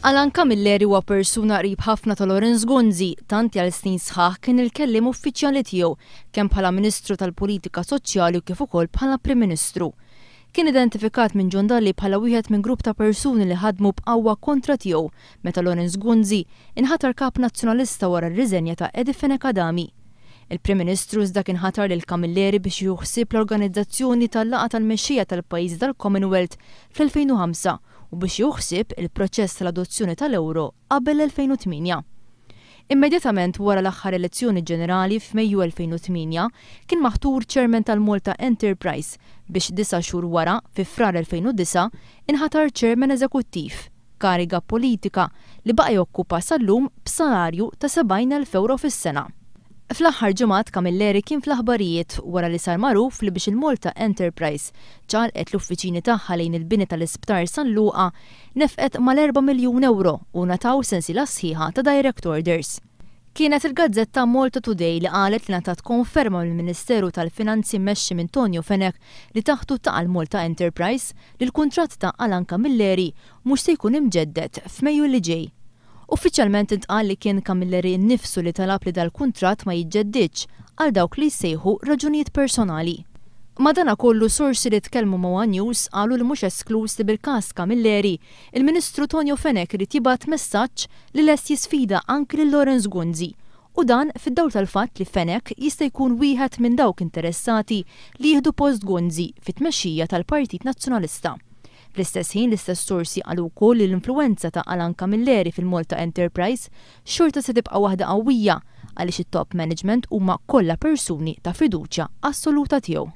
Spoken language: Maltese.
Alan Camilleri huwa persuna qrib ħafna ta' Lawrence Gonzi, tant li għal snin sħaħ kien il-kelliem uffiċjali tiegħu kemm bħala Ministru tal-Politika Soċjali u kif ukoll bħala Prim Ministru. Kien identifikat minn John Dalli bħala wieħed minn grupp ta' persuni li ħadmu b'qawwa kontra tiegħu meta Lawrence Gonzi inħatar Kap Nazzjonalista wara r-riżenja ta' Eddie Fenech Adami. Il-Prim Ministru iżda kien ħatar lil Camilleri biex jieħu ħsieb l-organizzazzjoni tal-laqgħa tal-mexxejja tal-pajjiżi tal-Commonwealth fl-2005 u biex jieħu ħsieb il-proċess tal-adozzjoni tal-ewro qabel l-2008. Immedjatament wara l-aħħar elezzjoni ġenerali f'Mejju 2008, kien maħtur Chairman tal-Malta Enterprise biex disa' xhur wara, fi Frar 2009, inħatar Chairman Eżekuttiv, kariga politika li baqa' jokkupa sal-lum b'salarju ta' 70,000 ewro fis-sena. Fl-aħħar ġimgħat Camilleri kien fl-aħbarijiet wara li sar magħruf li biex il-Malta Enterprise ċaqalqet l-uffiċini tagħha lejn il-bini tal-Isptar San Luqa nefqet mal-erba' miljun ewro u ngħataw sensiela sħiħa ta' direct orders. Kienet il-gazzetta Malta Today li qalet li ngħatat konferma mill-Ministeru tal-Finanzi mmexxi minn Tonio Fenech li taħtu taqa' l-Malta Enterprise li l-kuntratt ta' Alan Camilleri mhux se jkun imġedded f'Mejju li ġej. Uffiċjalment intqal li kien Camilleri nnifsu li talab li dal-kuntratt ma jiġġeddidx għal dawk li jsejħu raġunijiet personali. Madanakollu sorsi li tkellmu ma' one News qalu li mhux eskluż li bil-każ Camilleri, il-Ministru Tonio Fenech irid jibgħat messaġġ li lest jisfida anki lil Lawrence Gonzi u dan fid-dawl tal-fatt li Fenech jista' jkun wieħed minn dawk interessati li jieħdu post Gonzi fit-tmexxija tal-Partit Nazzjonalista. Fl-istess ħin l-istess sorsi qalu wkoll li l-influwenza ta' Alan Camilleri fil-Malta Enterprise xorta se tibqa' waħda qawwija għaliex it-top management huma kollha persuni ta' fiduċja assoluta tiegħu.